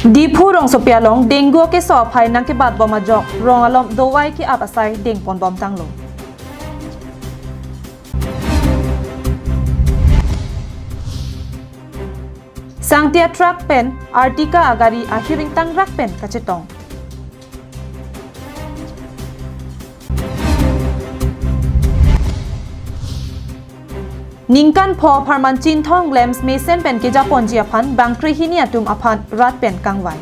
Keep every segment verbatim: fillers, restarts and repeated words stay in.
Diphu rongsopi along dengue keso aphai nangkebat bom ajok rong alom dovai ke-ap asai dengpon bom tanglo. Sangtia truck pen Ertiga agari ahir ingtangrak pen kachetong. Ningkan pho apharman Chinthong LAMPS mesen pen kejaponji aphan bangkrehini atum aphan rat pen kangvai.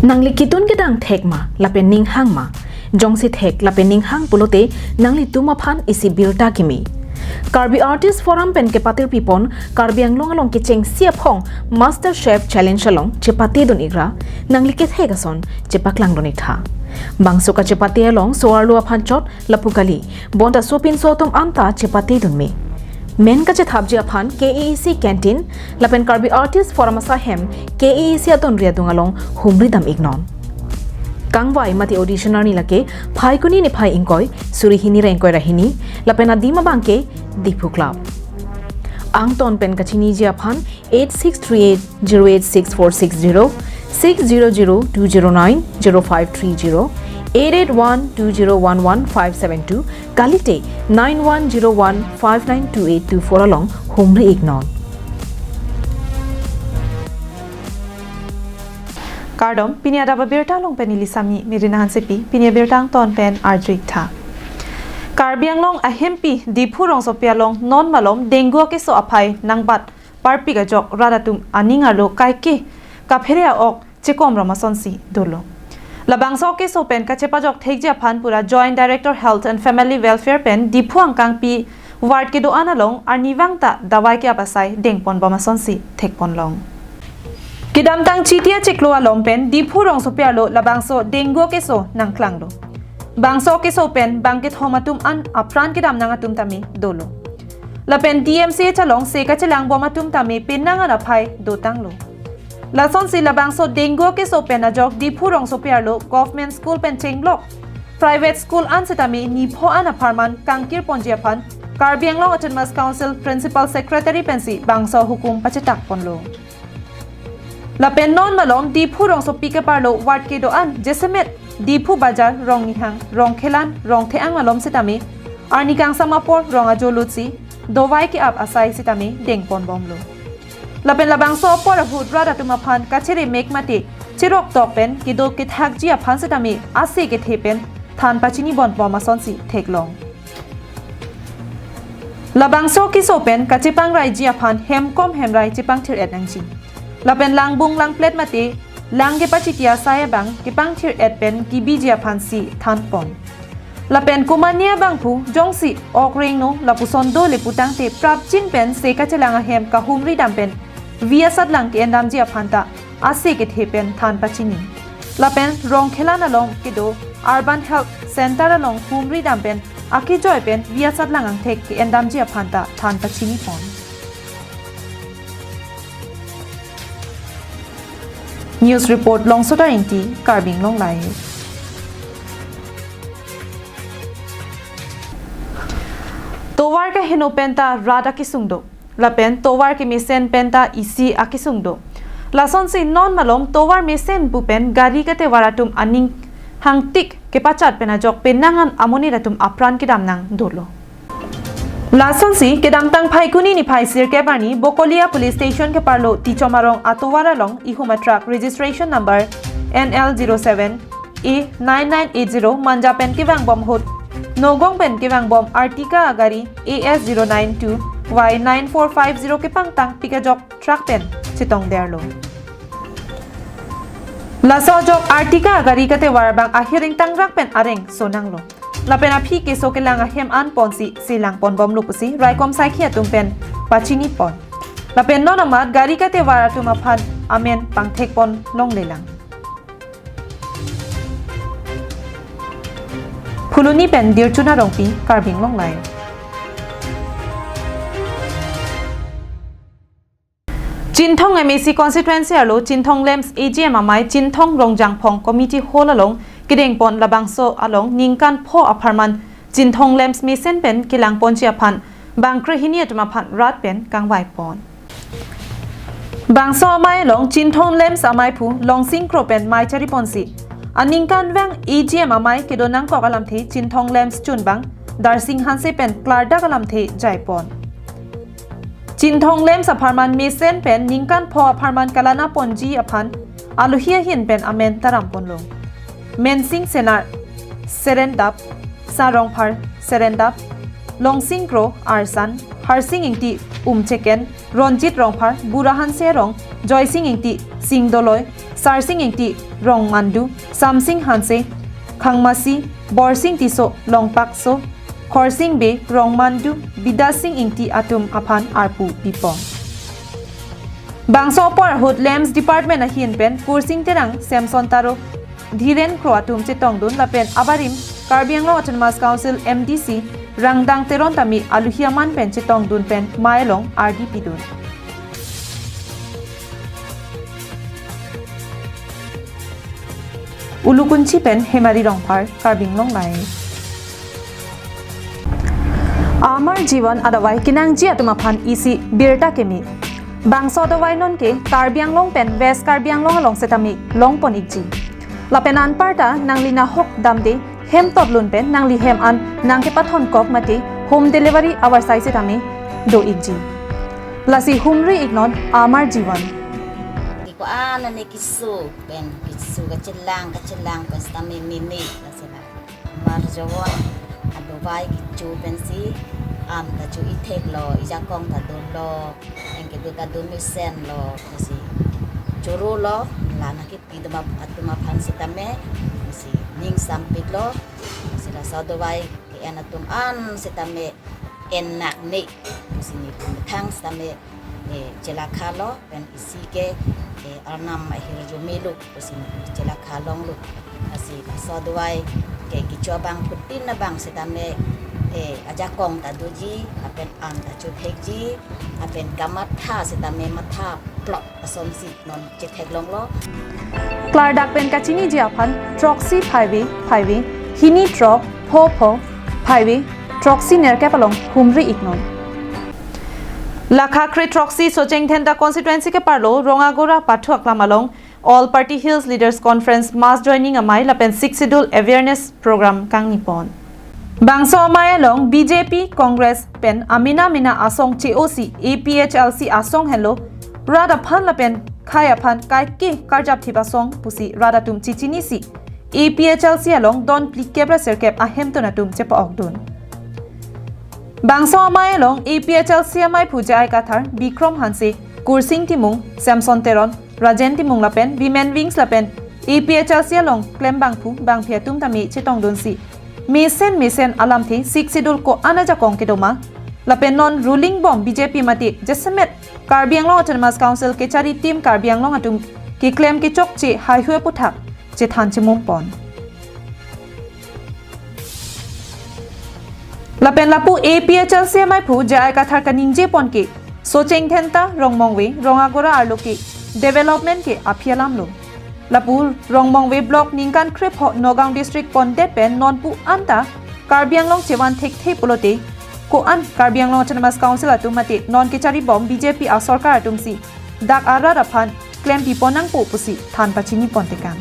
Nangli kitun kedang thek ma, lapen ninghang ma? Jongsi thek lapen ninghang pulote nanglitum aphan isi birta keme. Karbi Artist Forum pen kepatirpipon Karbi Anglong along kechengsi aphong Master Chef Challenge along chepatedun ikra, nangli kethek ason chepaklangdun iktha. Bangso kachepate along so-arlo aphan chot lapu kali, bonta sopinso atum anta chepatedun me. Men kachethapji aphan K A A C canteen lapen Karbi Artist Forum asahem K A A C atonri adung along humri dam iknon. Kangvai mate audition arni lake Phaikuni niphai ingkoi, suri hini ra ingkoi ra hini, lapen adim abang ke Diphu Club. Angton pen kachiniji aphan eight six three eight zero eight six four six zero, six zero zero two zero nine zero five three zero, eight eight one two zero one one five seven two, kalite nine one zero one five nine two eight two four along humri iknon. Kardom, pini adap abirta along pen neli sami Merina Hansepi, pini abirta angton pen arju iktha. Karbi Anglong ahempi Diphu rongsopi along non malom dengue keso aphai nangbat parpik ajok rat atum aning arlo kaike kaphere a-ok chekom rom asonsi dolo. Labangso keso pen kachepajok thekji aphan pura Joint Director Health and Family Welfare pen Diphu angkangpi ward kedo-an along arnivang ta dovai ke-ap asai dengpon bom asonsi thekpon long. Kedamtang Chiti achiklo along pen Diphu rongsopi arlo labangso dengue keso nangklanglo. Bangso keso pen bangkethom atum an apran kedam nang atum tame dolo. Lapen D M C H along se kachelang bom atum tame penang an aphai dotanglo. Lasonsi labangso dengue keso pen ajok Diphu rongsopi arlo Government School pen cheng block private school an setame nipho an apharman kangkirponji aphan Karbi Anglong Autonomous Council Principal Secretary pensi bangso hukum pachetakponlo. Lapen non malom Diphu rongsopi keparlo ward kedo-an jasemet Diphu Bazar, Rongnihang, Rongkhelan, Rongtheang malom setame arni kangsam apor rong ajo lutsi dovai ke-ap asai setame dengpon bomlo. Lapen labangso apor ahut rat atum aphan kachere mek mate cherok tok pen kedo kethakji aphan setame ase kethe pen than pachini bon bom asonsi theklong. Labangso keso pen kachepangraiji aphan hemkom hemrai chepangthir-et nangji. Lapen langbung langplet mate lang kepachiti asai abang kepangthir-et pen kebiji aphansi thanpon. Lapen komane abangphu jongsi ok rengno lapuson dole putangte prapjin pen se kachelang ahem kahumri dam pen vi asatlang ke-endamji aphan ta ase kethe pen than pachini. Lapen Rongkhelan along kedo Urban Health Center along humri dam pen akejoi pen vi asatlang angthek ke-endamji aphan ta than pachinipon. News report Longsotar Ingti, Karbi Anglong Live. Tovar kaheno penta rat akesung do. Lapen tovar kemesen penta isi akesung do. Lasonsi non malom tovar mesen pu pen gari katevar atum aning hangtik kepachat pen ajok penang an amonit atum apran kedam nang dolo. Lasonsi kedamtang Phaikuni niphai sirkep arni Bokolia Police Station keparlo Tichom arong atovar along ihum a-truck registration number N L zero seven A nine nine eight zero Manja pen kevang bom ahut Nagaon pen kevang bom Ertiga agari A S zero nine two Y nine four five zero kepangtang pik ajok truck pen chetongderlo. Laso ajok Ertiga agari katevar abang ahir ingtangrak pen areng sonanglo. Lapen aphi keso kelang ahem an ponsi selang pon bomlo pusi raikom saikhi atum pen pachinipon. Lapen non amat gari katevar atum aphan amen pangthekpon longlelang. Phuloni pen Dirchuna Rongpi, Karbi Anglong Live. Chinthong M A C constituency arlo Chinthong LAMPS A G M amei Chinthong Rongjangphong Community Hall along kedengpon labangso along ningkan pho apharman Chinthong LAMPS mesen pen kelangponji aphan bangkrehini atum aphan rat pen kangvaipon. Bangso amei along Chinthong Lamps amaiphu Longsing Kro pen mei chari ponsi, aningkanvang A G M amei kedo nangkok alamthe Chinthong Lamps chunbang Darsing Hanse pen klardak alamthe jai pon. Chinthong Lamps apharman mesen pen ningkan pho apharman kalana ponji aphan alohi ahin pen amen taram ponlo. Mensing Senar Serendap, Sa Rongphar Serendap, Longsing Kro Arsan, Harsing Ingti Umcheken, Ronjit Rongphar, Bura Hanse Rong, Joysing Ingti Singdoloi, Sarsing Ingti Rongmandu, Samsing Hanse Khangmasi, Borsing Tisso Longpakso, Khorsing Bey Rongmandu, Bidasing Ingti atum aphan arpu pipon. Bangso apor ahut Lamps Department ahin pen Kursing Terang, Samson Taro, Dhiren Kro atum chetongdun lapen abarim Karbi Anglong Autonomous Council M D C Rangdang Teron tame alohi aman pen chetongdun pen mei along ardi pidun. Ulukunchi pen Hemari Rongphar, Karbi Anglong Live. Amar Jeevan adavai kenangji atum aphan isi birta keme. Bangso adavai nonke Karbi Anglong pen West Karbi Anglong along setame longpon ikji. Lapen anparta nangli nahok damde hem totlun pen nangli hem an nangkepathon kok mate home delivery avarsai setame do ikji. Lasi humri iknon Amar Jeevan. Iko anane kisu pen kisu kachelang kachelang pen setame meme lasi la. Amar Jeevan adavai kecho pensi am ta cho ithek lo, ijakong ta dolo, anke do ta do mesen lo, pensi choro lo, la nangkepi atum ap-, atum aphan setame, pensi ning sampik lo, pensi laso adavai ke-en atum an setame en nak ne, pensi netum methang setame, eh, chelakha lo, pen isi ke, eh, arnam ahirjume lo, pensi chelakha longlo. Lasi laso adavai ke kecho abangphutin abang setame, eh, ajakong ta doji, lapen an ta chothekji, lapen kamatha setame matha plot asonsi non chetheklonglo. Klardak pen kachiniji aphan throksi phaive phaive, hini throk pho pho phaive, throksi nerkep along humri iknon. Lakha kre throksi Socheng Dhenta constituency keparlo Rongagora Pathu Aklam along All Party Hills Leaders Conference mass joining amei lapen Sixth Schedule awareness program kangni pon. Bangso amei along B J P, Congress pen amena mena asong che-osi A P H L C asong henlo rat aphan lapen khei aphan kaike karjap thip asong pusi rat atum chechinisi A P H L C along don phlikep ra sirkep ahemtun atum chepa-okdun. Bangso amei along A P H L C ameiphu J I Kathar, Bikrom Hanse, Kursing Timung, Samson Teron, Rajen Timung lapen Women Wings lapen A P H L C along klembangphu bangphi atum tame chetongdunsi mesen mesen alamthe Sixth Schedule ko-an ajakong kedoma, lapen non ruling bom B J P mate jasemet Karbi Anglong Autonomous Council kechari team Karbi Anglong atum keklem kechokche haihui aphuthak chethan chemum pon. Lapen lapu A P H L C ameiphu J I Kathar kaningje pon ke Socheng Dhenta, Rongmongve, Rongagora arlo ke development ke aphi alam lo. Lapu Rongmongve block ningkan krepho Nagaon district pondet pen nonpu anta Karbi Anglong chevan thekthe pulote, ko-an Karbi Anglong Autonomous Council atum mate non kechari bom B J P asorkar atumsi dak arat aphan klempi pon nangpo pusi than pachini pon tekang.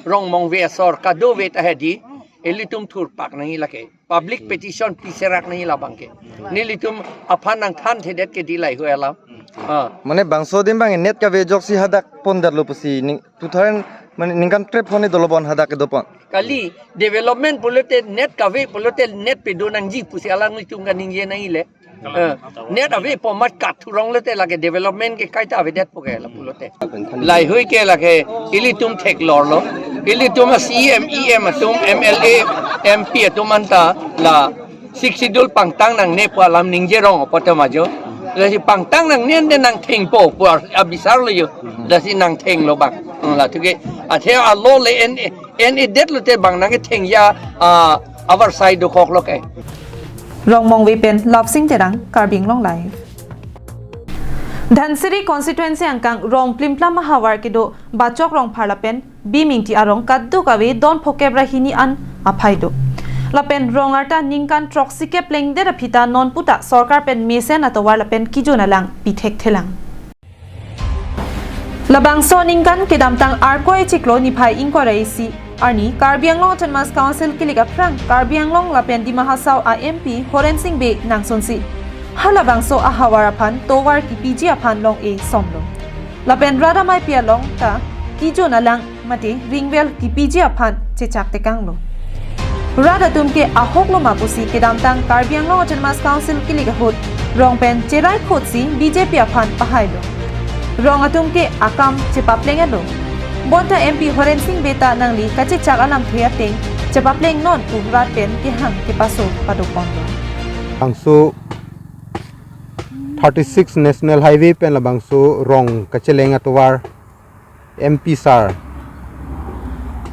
Rongmongve asor kadokave ta hedi, ilitum thurpak nangji lake. Public petition piserak nangji labang ke. Nelitum aphan nangthanthedet ke di laheihui alam. Ah. Mane bangso adim abang net kave ajoksi hadak pondetlo pusi ning two thousand mane ningkan krepho ne dolo bon hadak kedo pon. Kali development pulote net kave pulote net pedo nangji pusi alanglitum kaningje nangji le. Eh, net ave pu amat kat thurong lote lake development ke kaita avedetpo ke lapulote. Laheihui ke lake ilitum theklorlo. Ilitum a C E M, E M atum, M L A, M P atum anta la Sixth Schedule pangtang nangne pu alam ningje rong apot ma jo. Lasi pangtang nangne ante nangthengpo pu abisar lo jo. Lasi nangthenglo bang. Hmm, la thuke. Athe alo le en en-edetlote bang nangkethengji a, ah, avarsai dokoklo ke. Rongmongve pen Lapsing Terang, Karbi Anglong Live. Dhansiri constituency angkang Rongplimplam ahavar kedo Bachok Rongphar lapen Bimingti arong kadokave don phokep ra hini an aphai do. Lapen rong arta ningkan throksikep lengdet aphi ta nonpu ta sorkar pen mesen atovar lapen kejun alang pithekthe lang. Labangso aningkan kedamtang Arkoi chiklo niphai ingkoi ra isi arni Karbi Anglong Autonomous Council kilik aphrang Karbi Anglong lapen Dima Hasao a M P Horen Sing Bey nangsunsi halabangso ahavar aphan tovar kipiji aphan long-e somlo. Lapen rat amaipi along ta kijun alang mate ring well kipiji aphan chechak tekanglo. Rat atum ke ahok lo ma pusi kedamtang Karbi Anglong Autonomous Council kilik ahut rong pen cherai khutsi B J P aphan pahailo. Rong atum ke akam chepapleng-etlo. Bonta M P Horen Sing Bey ta nangli kachechak alamthe ateng chepapleng non pu rat pen kehang kepaso padoponlo. Labangso thirty-six National Highway pen labangso rong kacheleng atovar M P sir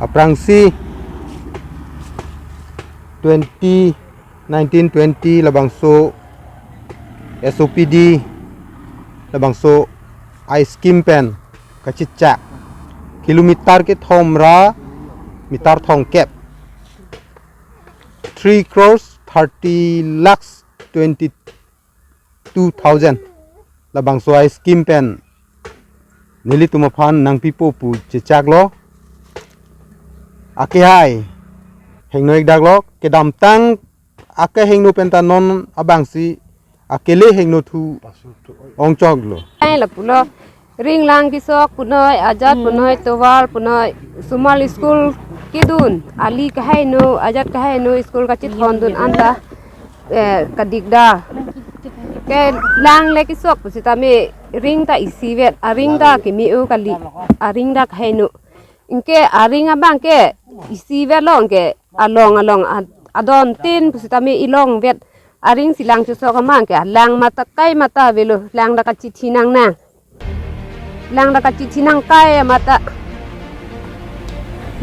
aphrangsi twenty nineteen twenty labangso S O P D labangso a-scheme pen kachechak kilometer kethom ra meter thomkep, three crores thirty lakhs twenty two thousand labangso a-scheme pen nelitum aphan nangpipo pu chechaklo. Akehai hingno-ik daklo, kedamtang akehingno pen ta non abangsi akele hingno thu ongchoklo. Ai lapulo, ring lang kesok punoi, ajat punoi, tovar punoi, osomar school kedun, ali kehingno, ajat kehingno, school kachethondun anta, eh, kadikda. Kelang le kesok pusitame ring ta isivet, aring ta keme-o kali, aring ta kehingno. Anke aring abang ke isivetlo, anke along along ad-, adon tin pusitame ilongvet. Aring si lang chesok amang ke alang mata kai mata avelo, lang ta kachethi nangnang. Lang ta kachethi nangkai amata.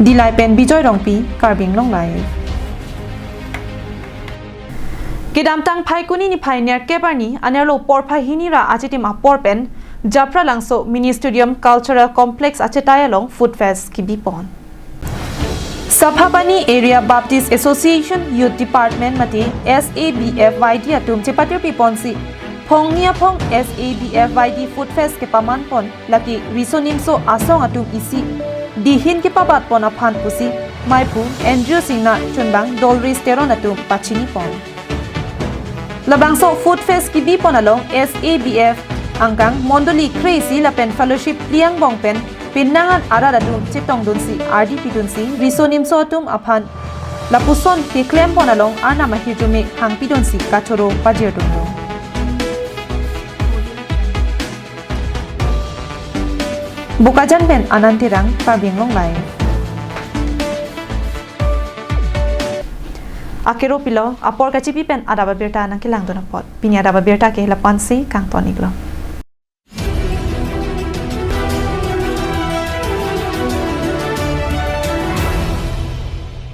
Dillai pen Bijoy Rongpi, Karbi Anglong Live. Kedamtang Phaikuni niphai nerkep arni anerlo porphai hini ra achitim apor pen Japralangso Mini Stadium Cultural Complex achetai along Food Fest kibipon. Saphapani Area Baptist Association Youth Department mate S A B F Y D atum chepatirpiponsi phongni aphong S A B F Y D Food Fest kepamanpon lake riso nimso asong atum isi dihin kepabatpon aphan pusi maiphu Andrew Singnar chunbang Dolris Teron atum pachinipon. Labangso Food Fest kibipon along S A B F angkang mondoli kre-isi lapen fellowship phli angbong pen penang an arat atum chetongdunsi ardi pidunsi riso nimso atum aphan lapuson keklempon along arnam ahirjume hangpidunsi kachoro pajirdunlo. Bokajan pen Anand Terang, Karbi Anglong Live. Akero pilo, apor kachepi pen adap abirta nangkelangdun apot. Pini adap abirta ke lapu-ansi kangton-iklo.